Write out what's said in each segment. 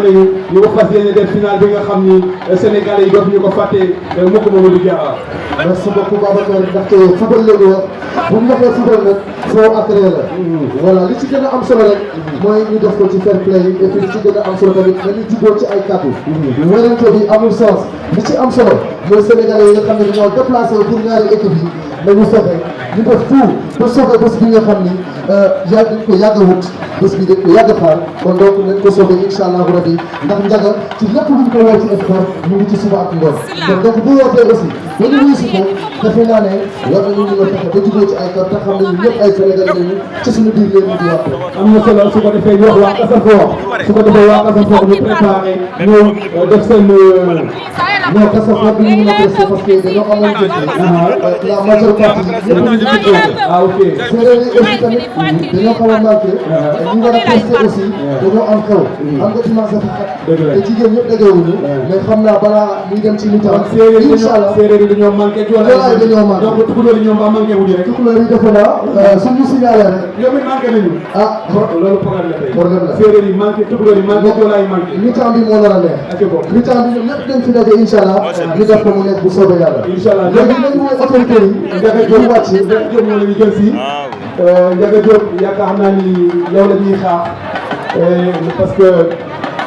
ñu ko fas yéene def final bi nga xam ni Sénégalais yi dootuñu ko fàtte mukk Mamadou Diarra. merci beaucoup Babacar ndaxte football la ñu wax bu ñu waxee football nag foo attiré la. voilà li ci gën a am solo rek mooy ñu def ko ci fair play et puis li ci gën a am solo tamit nañu jubóo ci ay kàddu. werante bi amul sens li ci am solo mooy Sénégalais yi nga xam ne dañoo déplacé pour ñaari équipe yi nañu fexe ñu def tout pour sauver bés bi nga xam ni dañ ko yàgg a wut bés bi dañ ko yàgg a xaar kon donc nañ ko sauver incha allah rabi ndax njaga ci lépp luñ ko woo ci sport ñu ngi ci suba ak ngoon kon donc bu wootee aussi ba ñu wuyu si ko defe naa ne war nañu mën a fexe ba jubóo ci ay kàr te xam ne ñun ñëpp ay Sénégalais lañu ci suñu biir leen ñu di wax am na solo su ko defee ñu wax waa Casamance su ko defee waa Casamance ñu préparé ñu def seen non Casamance bi ñu mën a presté parce que dañoo amoon la majeure partie ñëpp ñu ngi ci ah ok séeréer yi aussi tamit dañoo xaw a manqué ñu war a presté aussi dañoo am xew xam nga dimanche dafa xat te jigéen ñëpp dajewuñu mais xam naa balaa muy dem ci mi-temps incha allah séeréer yi dañoo manqué joolaay dañoo manqué donc tukulóor yi ñoom ba manqué wuñu rek tukulóor yi defe naa suñu signalé rek ñoom it manqué nañu loolu problème la tey problème la séeréer yi manqué tukulóor yi manqué joolaay manqué mi-temps bi moo nar a neex mi-temps bi ñoom ñëpp dañ fi daje incha allah ñu def ko mu nekk bu soobee yàlla incha allah léegi nañu woo autorité yi Ndiaga Diop wàcc Ndiaga Diop moo la ñu jël si Ndiaga Diop yaakaar naa ni yow la ñuy xaar parce que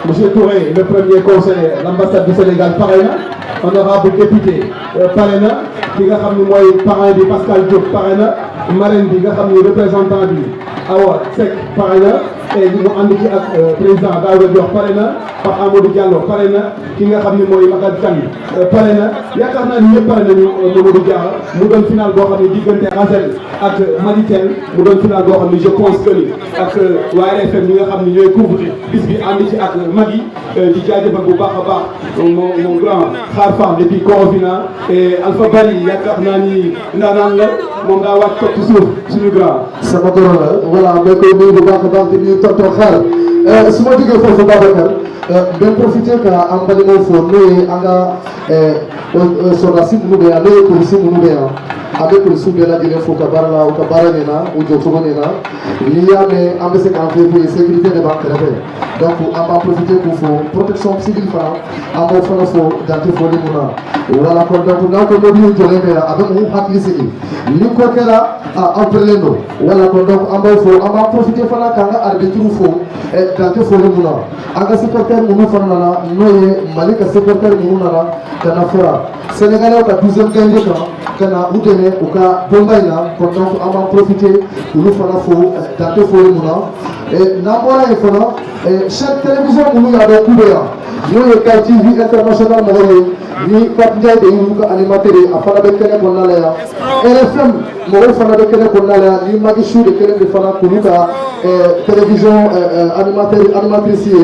monsieur Touré le premier conseiller l'ambassade du Sénégal pare na honorable député pare na ki nga xam ni mooy parrain bi Pascal Diop pare na marraine bi nga xam ni représentant bi Awa Seck pare na tey ñu ànd ci ak président Daouda Diop pare na Pape Amadou Diallo pare na ki nga xam ni mooy Maguette Kane pare na yaakaar naa ni ñëpp pare nañu Mamadou Diarra mu doon final boo xam ne diggante Razel ak Maditel mu doon final boo xam ne je pense que ni ak waa RFM ñi nga xam ne ñooy couvrir bis bi ànd ci ak Magui di jaajëfal bu baax a baax mon grand xaar fam depuis Corofina et Alpha Bari yaakaar naa ni ndaanaan la moom daa wàcc toog ci suuf suñu grand. sama goro la voilà mais koy nuyu bu baax a baax di nuyu tonton xaar su ma jógee foofu Babacar ben profiter ka an balimaw fo n'o ye an ka sɔrɔdasi minnu bɛ yan n'o ye polisi minnu bɛ yan a bɛ polisiw bɛɛ lajɛlen fo ka baara la u ka baara nin na u jɔcogo nin na n'i y'a mɛn an bɛ se k'an fɛ yen sécurité de b'an kɛrɛfɛ donc an b'a profiter k'u fo protection civile fana an b'o fana fo dante foli mun na voilà kon donc n'aw ko mobili jɔlen bɛ yan a bɛ mɔgɔw hakili sigi ni ko kɛra aw perelen don voilà kon donc an b'aw fo an b'an profiter fana k'an ka arbitre fo dante foli mun na an ka supporter minnu fana nana n'o ye Mali ka supporter minnu nana ka na fara Sénégalais ka 12e gagné kan ka na u dɛmɛ u ka bomba in na kon donc an b'an profiter olu fana fo dante foli mun na n'an bɔra yen fana chaîne télévision minnu y'a dɔn k'u bɛ yan n'o ye Kay TV international mɔgɔw ye ni Pape Ndiaye de y'olu ka animateur ye a fana bɛ kɛnɛ kɔnɔna la yan RFM mɔgɔw fana bɛ kɛnɛ kɔnɔna la yan ni Magui Chou de kelen de fana k'olu ka télévision animatrice ye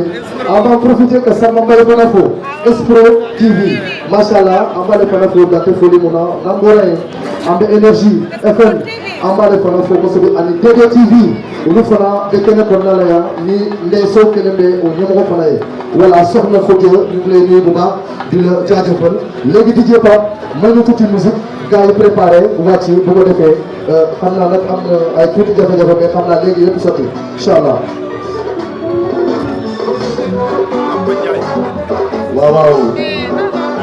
an b'an profiter ka Samba Mbaye fana fo Espro TV machallah an b'ale fana fo dante foli mun na n'an bɔra yen an bɛ Énergie FM an b'ale fana fo kosɛbɛ ani DD TV olu fana bɛ kɛnɛ kɔnɔna la yan ni Ndeye Sow kelen bɛ o ɲɛmɔgɔ fana ye voilà soxna Fodio ñu ngi lay nuyu bu baax di la jaajëfal léegi DJ Pape may ñu tuuti musique gars yi préparé wàcc bu ko defee xam naa nag am na ay tuuti jafe-jafe mais xam naa léegi yëpp sotti incha allah. waaw waaw.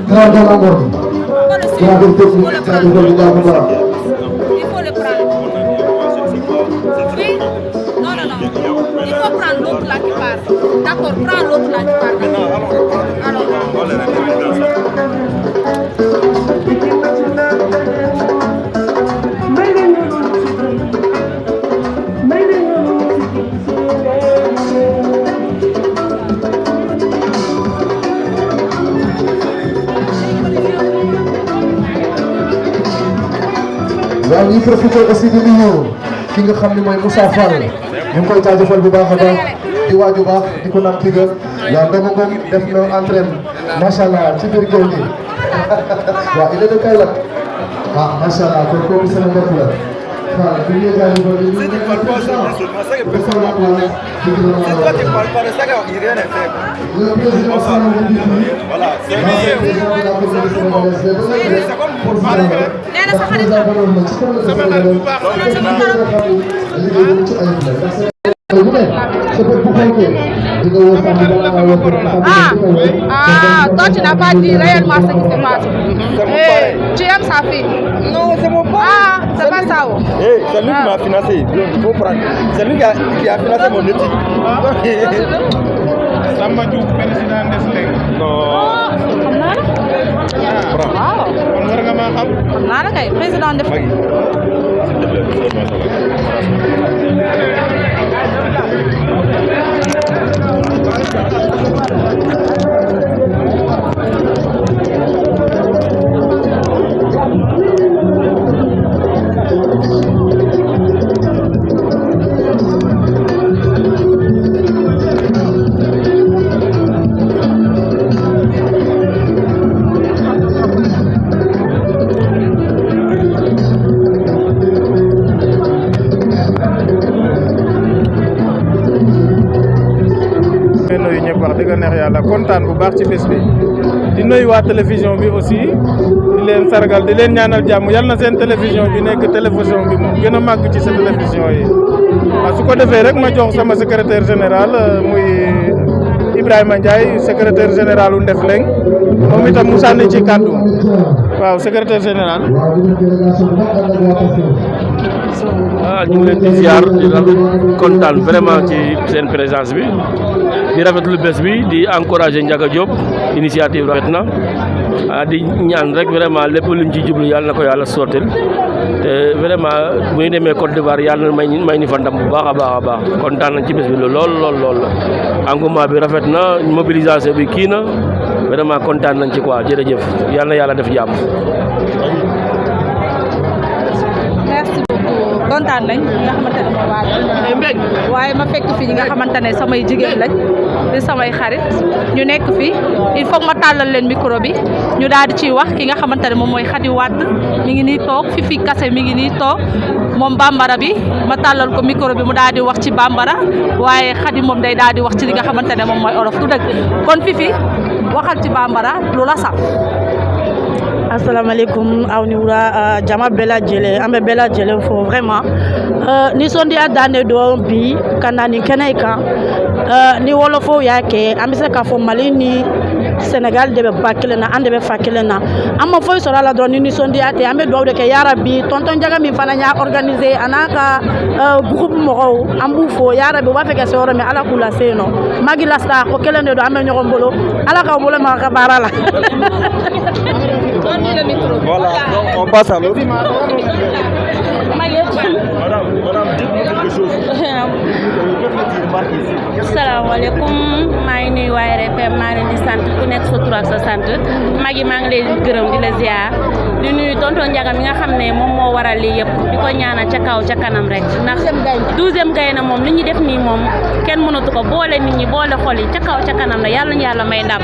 grand dans la mort. grand technique jaajëfal bu baax a baax. Il faut prendre l'autre là qui part. D'accord, prends l'autre là qui part. Alors. waaw ñu profité aussi di nuyu ki nga xam ne mooy Moussa Fall ñu ngi koy jaajëfal bu baax a baax di waaju baax di ko naan tigal waaw Ndongo Ngom def na entraîne macha allah ci biir géew gi waaw il est de Kaolack ah macha allah kon kooku sama mbokk la waaw bu ñu jaajëfal di nuyu président de Kaolack wala di gërëm le président Sall mu ngi fi l'ancien président de la communauté sénégalaise nee na sa xarit la liggéey bu ci ayib la ndax bu ne sa bët bu xonqee di nga woo sax dana nga woo pour toi tu n'as pas dit réellement ce qui s'est passé. Tu aimes sa fille? Non, c'est mon pote. C'est pas ça. C'est lui qui m'a financé. Il faut prendre. C'est lui qui a financé mon étude. Samba Diouf président des léegi. Xam naa la. Waaw. Kon war nga maa xam. Xam naa la kay président def. neex yàlla kontaan bu baax ci bés bi di nuyu waa télévision bi aussi di leen sargal di leen ñaanal jàmm yal na seen télévision bi nekk télévision bi mu gën a màgg ci sa télévision yi waaw su ko defee rek ma jox sama secrétaire général muy Ibrahima Ndiaye secrétaire général u Ndefleng moom itam mu sànni ci kàddu waaw secrétaire général. ñu ngi leen di ziar di kontaan vraiment ci seen présence bi di rafetlu bés bi di encourager Ndiaga Diop initiative rafet na di ñaan rek vraiment lépp luñ ci jublu yàlla na ko yàlla sottil te vraiment bu ñu demee Côte d'Ivoire yàlla na may ñu fa ndam bu baax a baax kontaan nañ ci bés bi lool la engouement bi rafet na mobilisation bi kii na vraiment kontaan nañ ci quoi jërëjëf yàlla na yàlla def jàmm. kontaan nañ ñi nga xamante ne mooy waa waaye ma fekk fi ñi nga xamante ne samay jigéen lañ di samay xarit ñu nekk fi il faut ma tàllal leen micro bi ñu daal di ciy wax ki nga xamante ne moom mooy Khady Wade mi ngi nii toog Fifi Kassé mi ngi nii toog moom bambara bi ma tàllal ko micro bi mu daal di wax ci bambara waaye Khady moom day daal di wax ci li nga xamante ne moom mooy olof du dëgg kon Fifi waxal ci bambara lu la saf. Assalamualaikum aw ni wura jama bela jele ambe bela jele fo vraiment ni sondi adane do bi kanani kenay kan ni wolofo yake ambe se ka fo Mali ni Sénégal de be bakilena ande be fakilena amma foy so la do ni sondi ate ambe do de ke ya rabbi tonton Ndiaga mi fana nya organiser anaka groupe mo ambu fo ya rabbi wa feke so ro mi ala kula seno magi la sta ko kelende do ambe ñoko mbolo ala ka mbolo ma ka barala. Voilà, donc on passe à l'autre. Madame, dites-nous quelque chose. Salaamaaleykum maa ngi nuyu waa RFM maa ngi leen di sant ku nekk sa tur ak sa sant Magui maa ngi lay gërëm di la ziar di nuyu tonton Ndiaga mi nga xam ne moom moo waral lii yëpp di ko ñaanal ca kaw ca kanam rek ndax 12e Gaïndé moom li ñu def nii moom kenn mënatu ko boole nit ñi boole xol yi ca kaw ca kanam la yàlla ñu yàlla may ndam.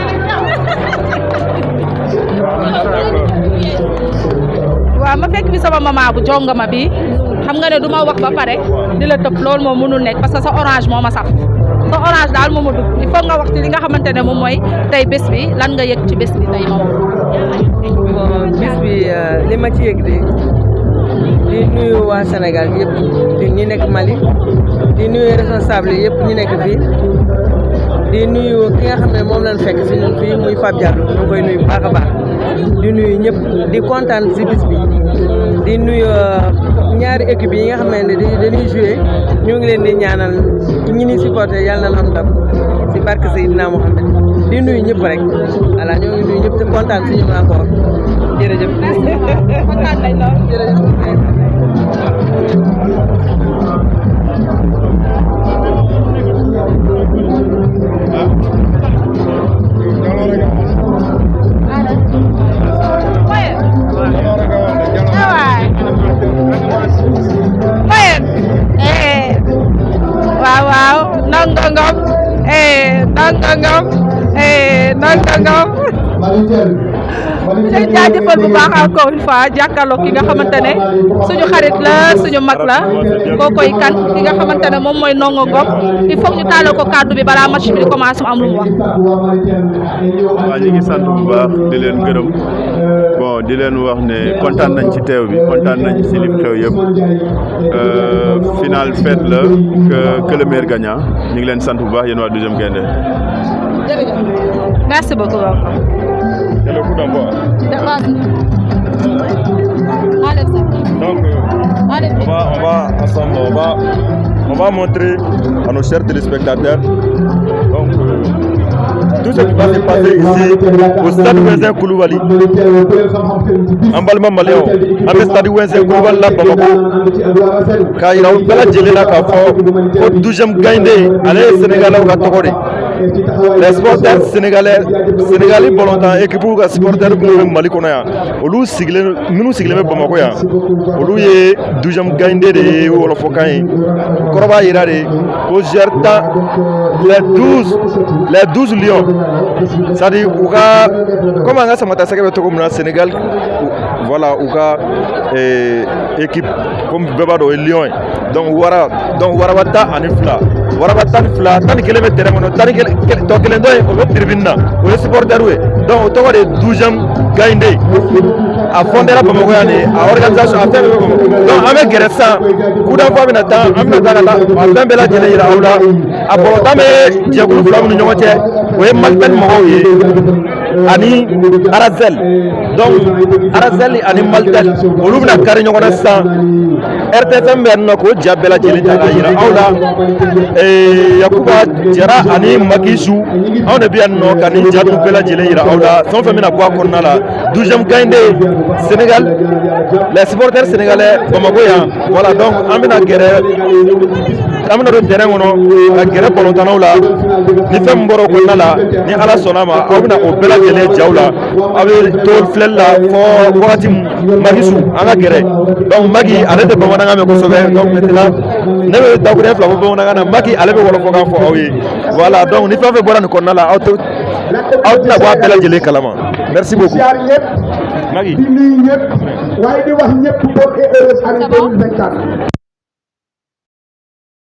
waaw ma fekk fi sama maman bu jongama bi xam nga ne du ma wax ba pare di la tëb loolu moom mënul nekk parce que sa orange moo ma saf sa orange daal moo ma dugg il faut nga wax ci li nga xamante ne moom mooy tey bés bi lan nga yëg ci bés bi tey moom. bon bés bi li ma ci yëg de di nuyu waa Sénégal yëpp di ñi nekk Mali di nuyu responsable yëpp ñu nekk fii di nuyu ki nga xam ne moom lañ fekk si ñun fii muy Pape Diallo ñu koy nuyu baax a baax di nuyu ñëpp di kontaan si bis bi di nuyu ñaari équipe yi nga xam ne dañuy joué ñu ngi leen di ñaanal ñi ni supporté yàlla na am ndam si barke Seydina Mohamed di nuyu ñëpp rek voilà ñoo ngi nuyu ñëpp te kontaan si ñun encore jërëjëf. kontaan nañ lool jërëjëf. waaw ndongo ngom ndongo ngom ndongo ngom ñu jaajëfal bu baax encore une fois jàkkaarloo ki nga xamante ne suñu xarit la suñu mag la kookoy kan ki nga xamante ne moom mooy ndongo ngom il faut ñu taalal ko kàddu bi balaa match bi di commencé mu am lu mu wax. waaw ñu ngi sant bu baax di leen gërëm bon bon di leen wax ne kontaan nañ ci teew bi kontaan nañ ci lim xew yëpp final fête la que le meilleur gagnant ñu ngi leen sant bu baax yéen waa 12e Gaïndé. Merci beaucoup. C'est le coup d'envoi. Donc on va montrer à nos chers téléspectateurs donc tout ce qui va se passer ici au stade Wenzin Coulibaly emballement malien am stade Wenzin Coulibaly la Bamako ka yiraw bala jëlena ka fo 12e Gaïndé ale Sénégal ka tokode les supporters sénégalais volontaires équipe ka supporters bu Mali kono ya olu sigilen minu sigilen Bamako ya olu ye 12e Gaïndé de wala fo kan koroba yira de ko gerta les 12 lions c'est-à-dire uka comme anga samata sakabe to comme Sénégal voilà uka équipe comme beba do lion donc warabata ani fla tan kilomètre terrain no tan to kelen do o tribune na o supporter we donc to de 12e Gaïndé a fondé la Bamako yani a organisation a fait donc avec Gressa coup d'envoi bina ta amna ta la ben bela jele ira awla a bo tame jegul flam ñu ñote we malben mo ye ani Arazel donc Arazel ani Maltel olu bina kari ñogona sa RTM ben nako jabela jele ta ira awla Yakuba Jara ani Makisu on est bien no kani jadu bela jele ira awla son femina kwa konna la 12e Gaïndé Sénégal les supporters sénégalais Bamako ya voilà donc amina gere amina do terrain wono ka gere bolontanaw la ni fem mboro konna la ni ala sonama amina o bela jele jawla abe to flel la fo wakati Makisu anga gere donc Magi ale de bamana ngame ko sobe donc maintenant ne be dawre fla bo bamana ngana Magi ale be wolo fo kan fo awi voilà donc ni fem fe boran konna la auto na wa bela jele kalama merci beaucoup Magi di nuyu ñëpp waaye di wax ñëpp bonne et heureuse année 2024.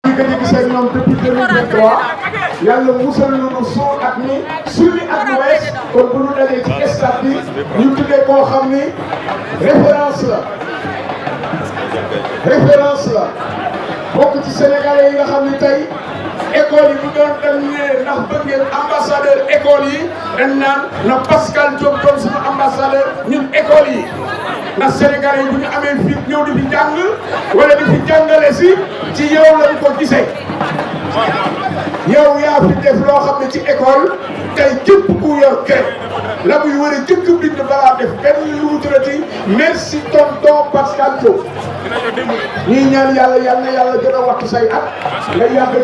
ñu ngi gisee ñoom depuis 2023 yàlla musal nañu soo at mi suñu at mu wees kon bu ñu dalee ci stade bi ñu tuddee koo xam ni référence la bokk ci sénégalais yi nga xam ni tey école yi bu doon dañ ne ndax bëgg ngeen ambassadeur école yi dañ naan na Pascal Diop doon suñu ambassadeur ñun école yi ndax sénégalais yi bu ñu amee fi ñëw di fi jàng wala di fi jàngale si ci yow lañ ko gisee yow yaa fi def loo xam ne ci école tey képp ku yor kër la muy war a jëkk bind balaa def benn lu mu turati merci tonton Pascal Diop ñii ñaan yàlla gën a wattu say at nga yàgg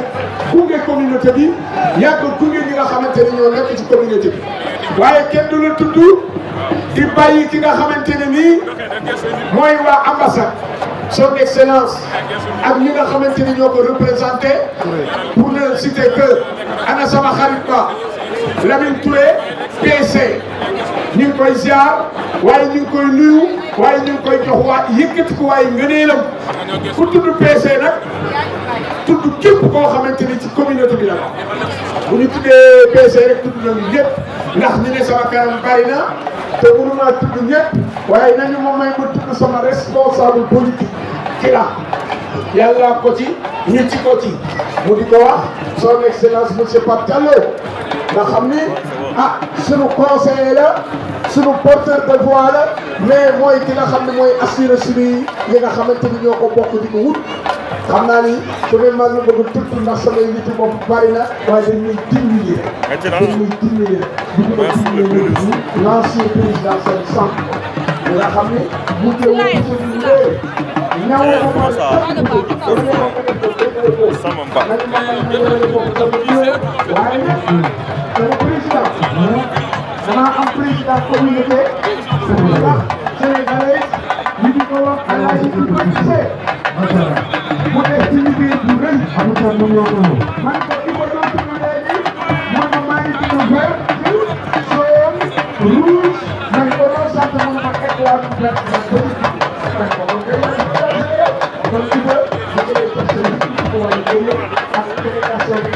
gunge communauté bi yàgg gunge ñi nga xamante ni ñoo nekk ci communauté bi waaye kenn du la tudd di bàyyi ki nga xamante ne nii mooy waa ambassade son excellence ak ñi nga xamante ni ñoo ko représenté pour ne citer que ana sama xarit ba Lamine Touré PC ñu ngi koy ziar waaye ñu ngi koy nuyu waaye ñu ngi koy jox waa yëkkati ko waaye ngëneelam ku tudd PC nag tudd képp koo xamante ni ci communauté bi la bu ñu tuddee PC rek tudd nañu ñëpp ndax ñu ne sama kanam bari na te mënuma tudd ñëpp waaye nañu ma may ma tudd sama responsable politique ci la yàlla ko ci ñu ci ko ci mu di ko wax son excellence monsieur Pape Diallo nga xam ni sunu conseiller la sunu porteur de voix la mais mooy ki nga xam ne mooy assurer suñuy yi nga xamante ni ñoo ko bokk di ko wut xam naa ni su ne maa ngi bëgg tudd ndax samay nit bopp bari na waaye dañuy dimbali l'ancien président seen sant nga xam ni bu dee woon ñaw dama am président communauté wax sénégalais ñu di ko wax Alaaji Iba Cissé mu def ci liggéey bu rëy man ko Iba doon tudd léegi man maa ngi tudd vert jaune rouge man ko doon sant man ma éclat bu vert man ko kon Iba ko wala ak délégation bi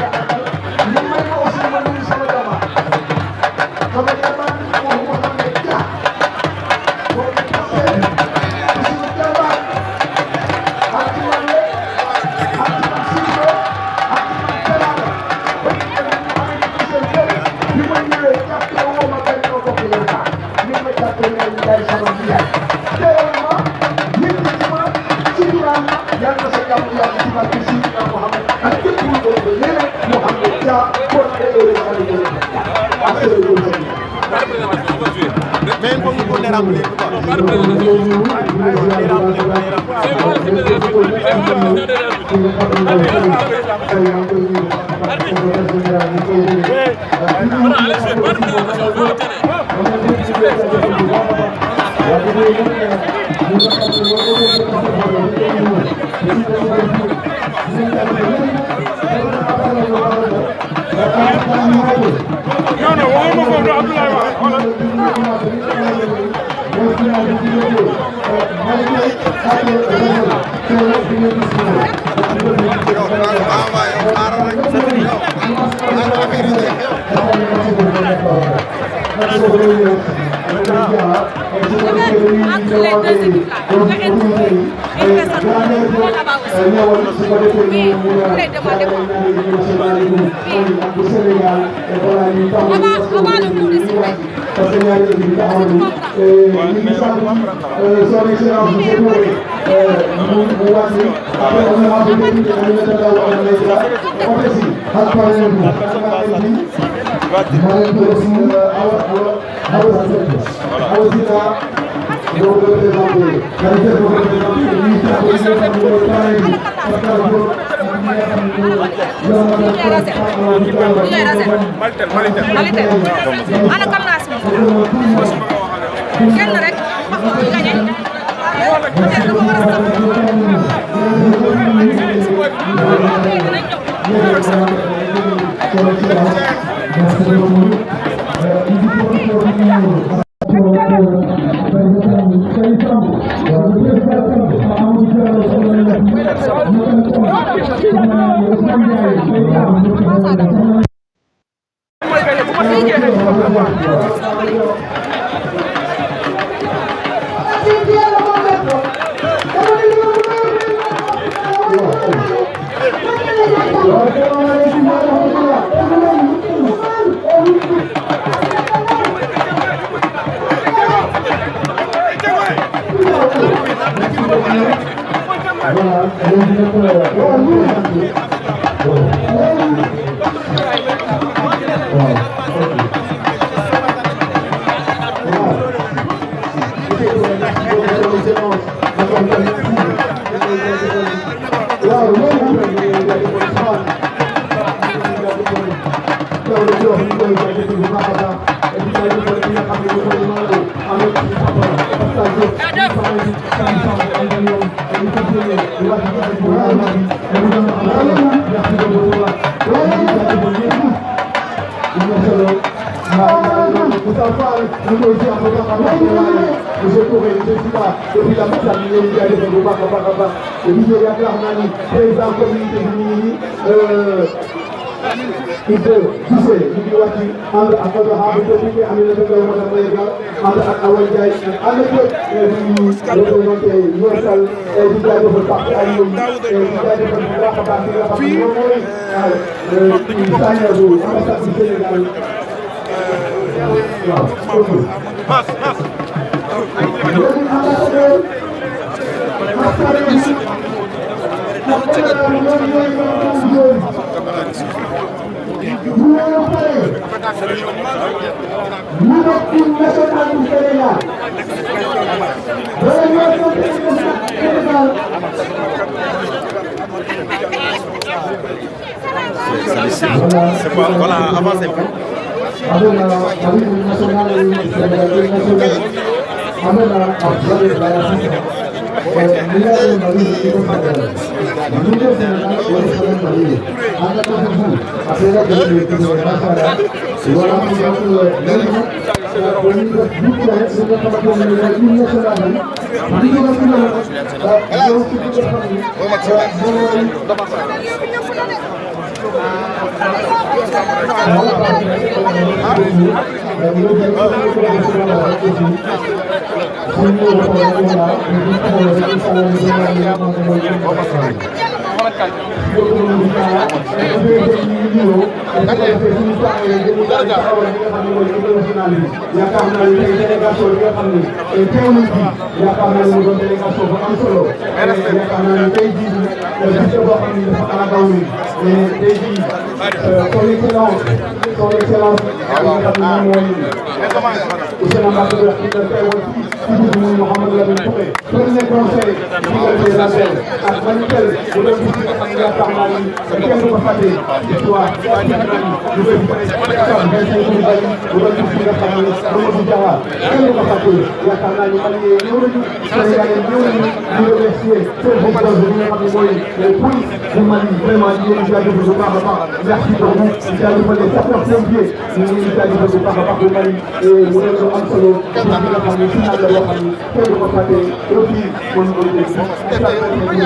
ñu may ko aussi ma nuyu sama dama sama jaman moom moo xam ne déjà pour mais il faut qu'on ait rempli ana kam naa si kenn rek wax ko gañe dafa war a C'est quoi? Voilà, avancez. son excellence monsieur l'ambassadeur qui le fait aussi Sidi Mouhamadou Lamine Touré premier conseil de la paix ak Manitel bu doon gis nga xam ne yaakaar naa ni kenn du ko fàtte histoire du bëri sam 25 bu bari bu doon gis nga xam ne Mamadou Diawa kenn du ko fàtte yaakaar naa ni Mali ñëw nañu Sénégalais ñëw nañu di remercier seen président bi nga xam ne mooy police bu Mali vraiment ñu ngi jaajëfal bu baax a baax merci beaucoup di jaajëfal les sapeurs-pompiers ñu ngi jaajëfal bu baax a baax bu Mali mu nekk lu am solo ci li nga xam ne final la yoo xam ne kenn du ko fàtte aussi mën nga ko dégg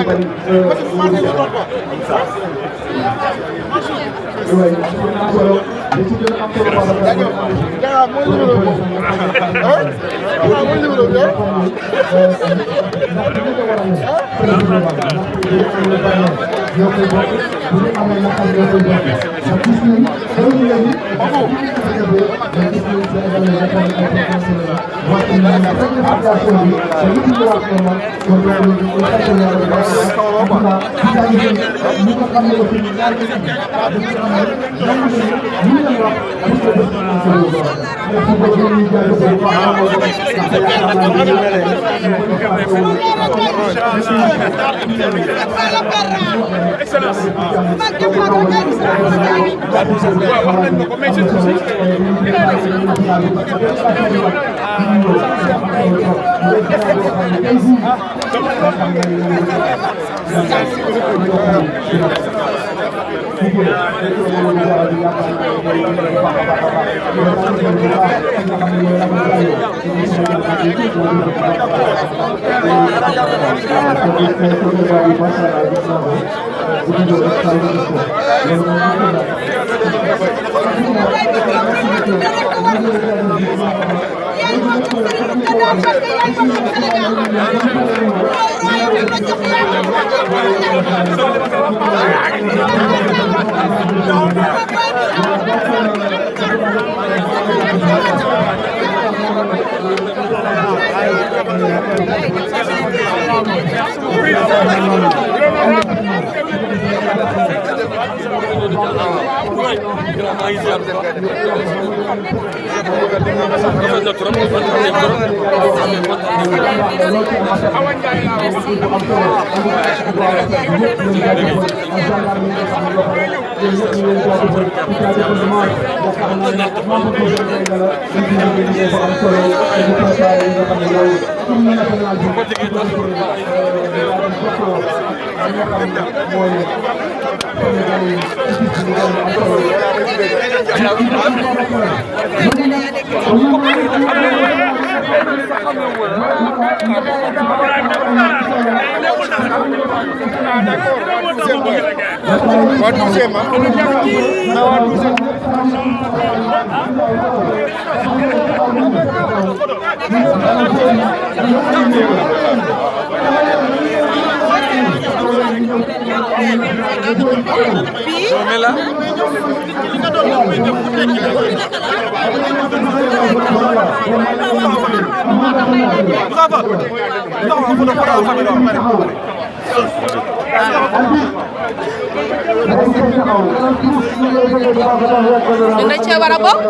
dañ cee war a bokk.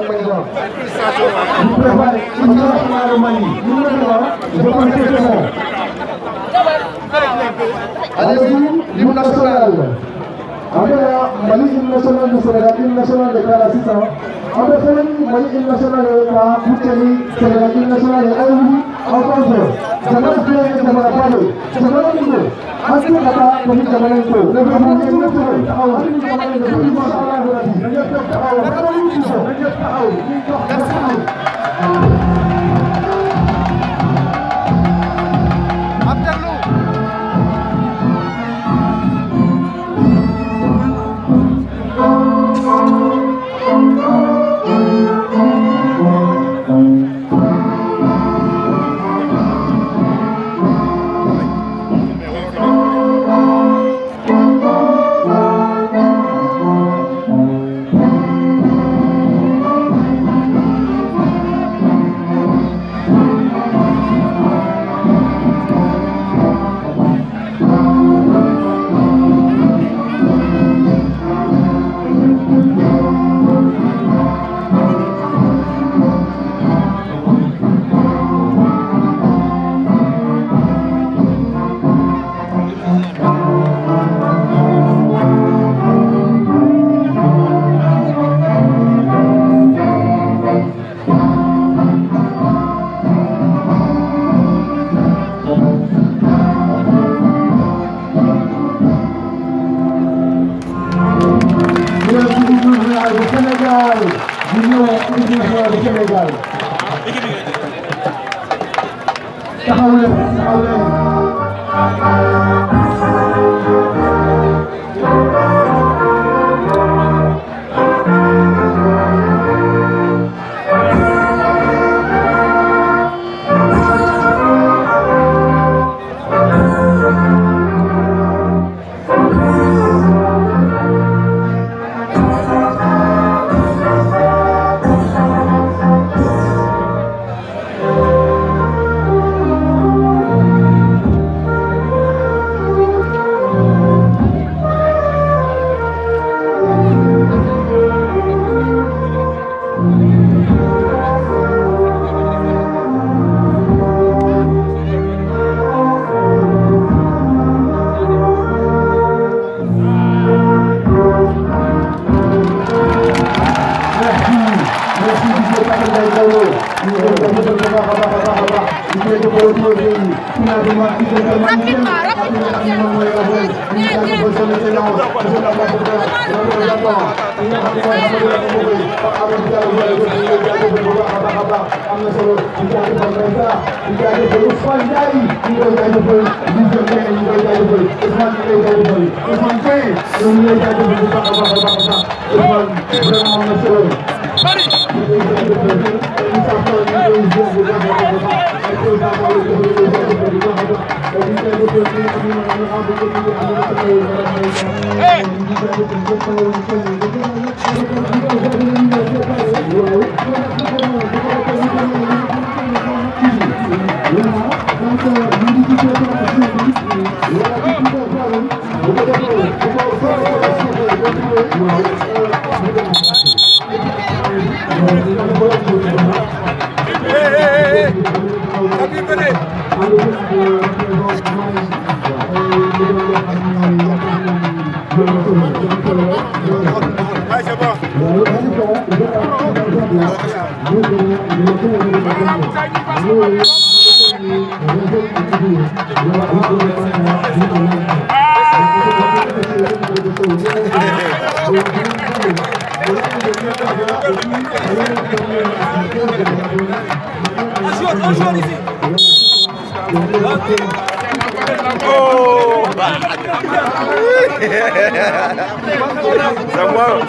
L'hymne national. Mali hymne national du Sénégal, hymne national de Kara Sissa. En fait, Mali hymne national de Kara Kouteli, Sénégal hymne national de Ayoui, en contre. Jamana Fé et Jamana Palo. Jamana Nino. Asli Kata, Kami Jamana Nino. Le gouvernement est tout seul. Asli Jamana Nino. Tout le monde a la nationale du Sénégal di ñëw équipe nationale du Sénégal taxaw leen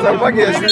C'est moi qui ai su.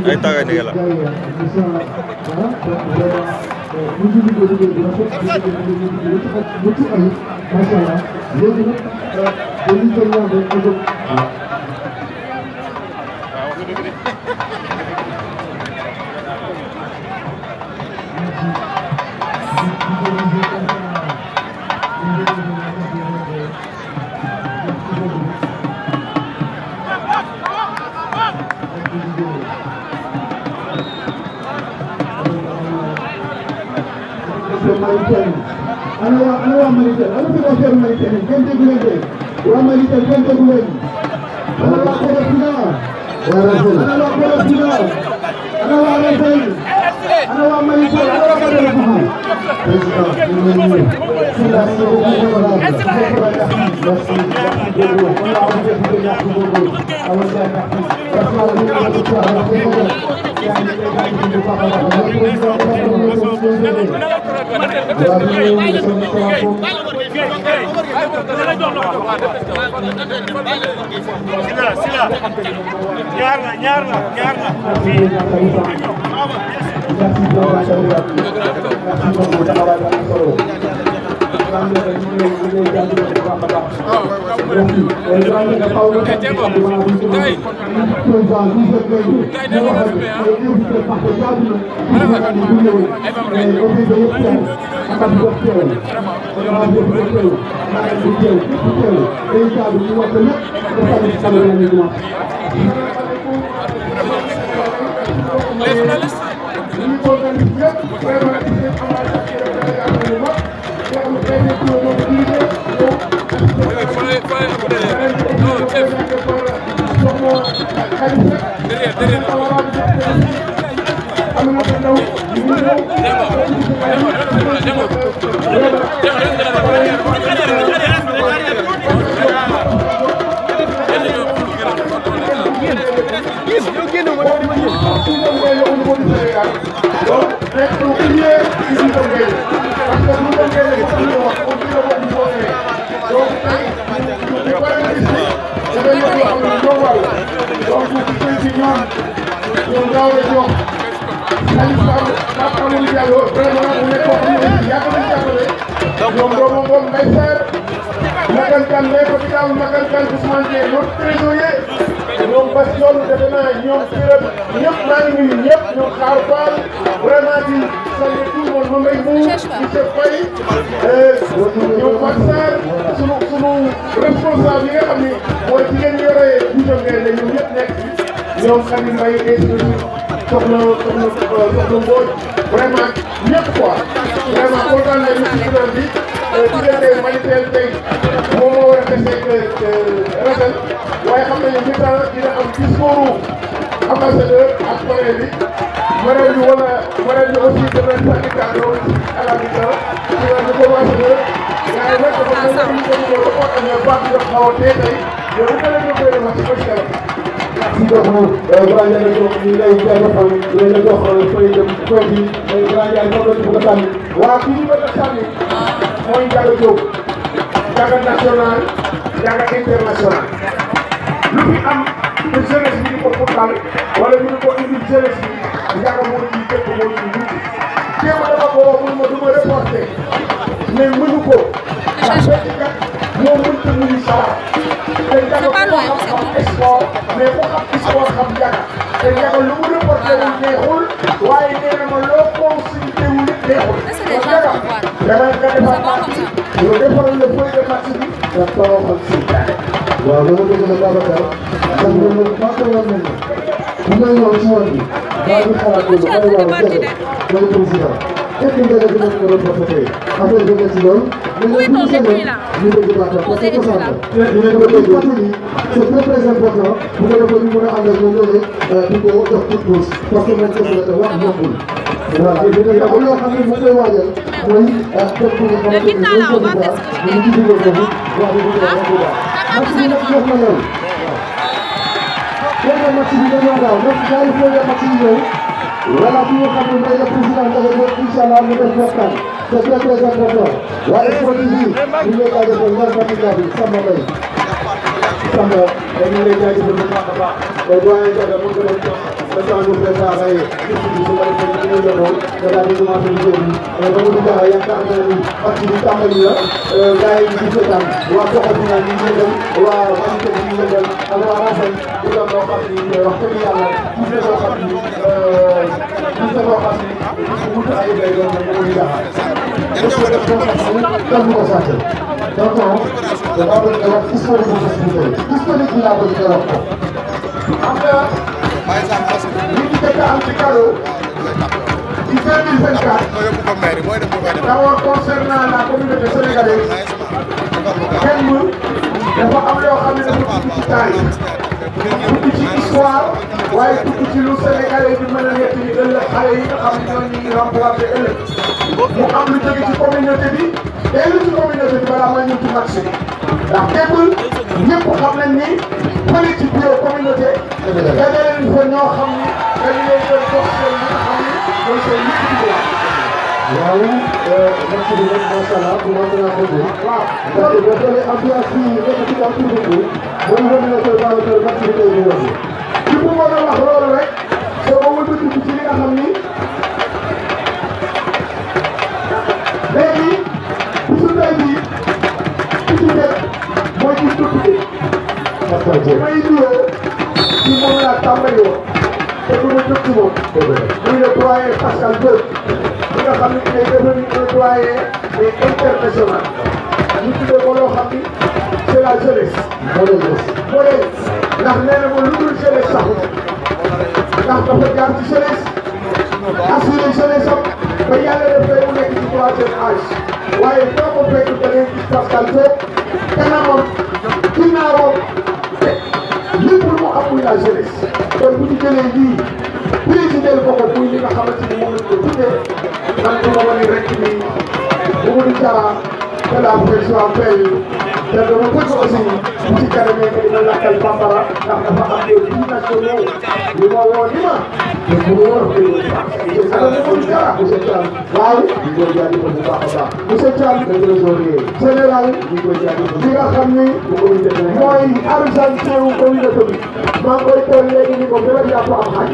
Ahí está Gainela. D'abord concernant la communauté sénégalaise, kenn dafa am yoo xam ne dafa dugg ci taarix, dugg ci histoire, waaye dugg ci lu Sénégalais bi mën a nekk ni ëllëg xale yi nga xam ne ñoo ñuy remplacer ëllëg. Mu am lu jóge ci communauté bi, dellu ci communauté bi balaa ma ñëw ci marché bi. Ndax teewul ñëpp xam nañ ni fële ci biir communauté dajale nañ fa ñoo xam ni dañu leen doon jox seen li nga xam ni mooy seen liggéey. waaw merci beaucoup macha allah commencé naa ko déglu. waaw ndaxte boo xoolee ambiance bi nekk ci kaw tur bi mooy nga mën a koy baax a koy activité yi ñu wax. ci bu ma doon wax loolu rek soo ko wëlbati ci li nga xam ni léegi bisu tey ci nekk mooy ci tudd bi may nuyoo ci moom laa tàmbali woon te du ma jóg ci moom muy le doyen Pascal Diop bi nga xam ne il est devenu un doyen mais international ñu tuddee ko loo xam ni c'est la jeunesse modèle ndax nee na ma lu dul jeunesse saxut ndax dafa jaar ci jeunesse assuré jeunesse am ba yàlla def tey mu nekk ci troisième âge waaye foo ko fekk da ngay gis Pascal Diop kanamam ginnaawam lépp lu mu am muy la jeunesse kon bu ñu jëlee lii président ko ko muy li nga xamante ni moom lañ ko tuddee man du ma wane rek ni Mamadou Diarra de la pression appel te dama bëgg aussi bu ci kanamee nga dina lakkal bambara ndax dafa am des dix nationaux yu ma woo ni ma te bu ma war a koy alors Mamadou Diarra monsieur Thiam waaw ñu koy jaajëfal bu baax a baax monsieur Thiam général bi nga xam ni mooy argentin wu communauté bi maa ngi koy toll léegi ni ko gën a jàpp am xaj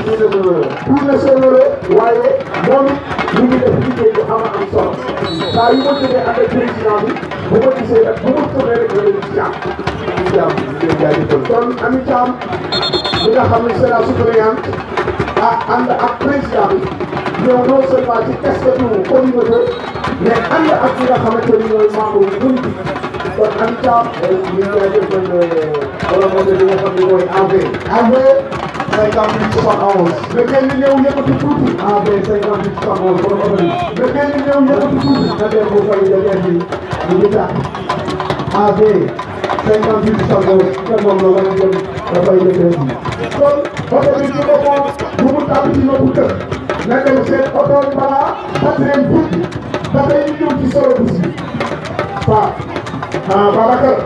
pour na sonore waaye moom it ñu ngi def liggéey bu am solo saa yu ma jógee ak président bi bu ma gisee rek bu ma tourné rek nga leen di Thiam kon Ami Thiam li nga xam ne c'est la suppléante ànd ak président bi ñëw non seulement ci casquette communauté mais ànd ak ñi nga xamante ni ñooy membre politique kon Ami Thiam ñu ngi jaajëfal wala moom li nga xam ne mooy AV 58 71 le kenn ñëw yëkkati tuuti AV 58 71 borom oto bi le kenn ñëw yëkkati tuuti na dem bu fay da bi ñu ngi tax AV 58 71 te moom la war a jëm dafay dëkk bi kon oto bi ci boppam bu mu tàmm ci noppu kër na dem seen oto balaa 4e guddi dafay ñëw ci solo bis bi waaw Babacar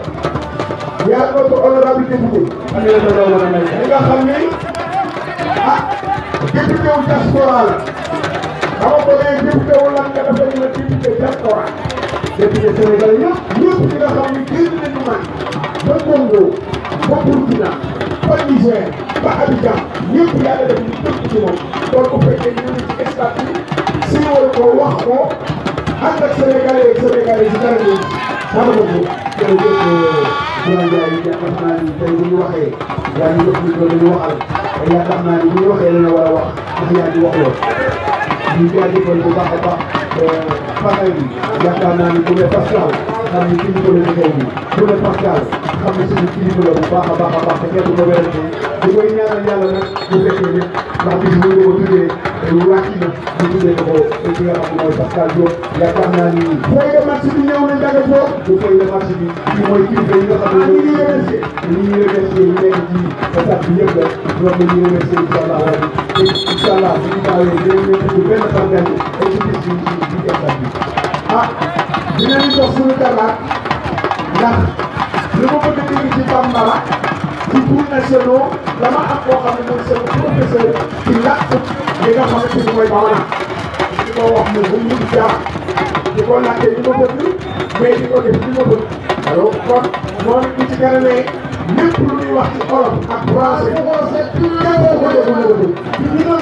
yaa ngi ko honorable député li nga xam ni député wu diaspora la dama ko nee député wu lan nga dafa ñu ne député diaspora député sénégalais yëpp ñi nga xam ni génn nañu man ba Congo ba Burkina ba Niger ba Abidjan ñëpp yàlla def ñu tënk ci moom kon bu fekkee ñu ngi ci statut si wala ko wax ko ànd ak sénégalais ak sénégalais ci dara ñu sama bopp jërëjëf Boulaye Ndiaye yaakaar naa ni tey bu ñu waxee yaa ngi wax ni ko dañu waxal te yaakaar naa ni bu ñu waxee dana war a wax ndax yaa ngi wax lool ñu jaajëfal bu baax a baax Fatou bi yaakaar naa ni bu ne Pascal xam ni kilifa la liggéey bi bu ne Pascal xam ni suñu kilifa la bu baax a baax te kenn du ko wérante di koy ñaanal yàlla nag bu fekkee ne ndax bis bu ñu ko tuddee wàcc na ñu tuddee ko ki nga xam ne mooy Pascal Diop yaakaar naa ni feuille de match bi ñëw na Ndiaga Diop bu feuille de match bi ci mooy kilifa yi nga xam ne ñi ñuy remercier ñu nekk ci état bi yëpp la ñoom la ñuy remercier incha allah rabi incha allah bu ñu taawee dinañ leen tudd benn par benn et ci bis ci état bi dinañu jox suñu kàllaat ndax li ma bëgg a dégg ci Bambara ci cours nationaux dama am koo xam ne mooy seen professeur ci làkk li nga xamante ni mooy Bambara di ko wax ne bu ñu jaar di ko laajte li ma bëgg mais di ko def li ma bëgg alors kon moom it bu ci kanamee lépp lu ñuy wax ci olof ak français kenn ku ko déglu la bëgg ci ñi doon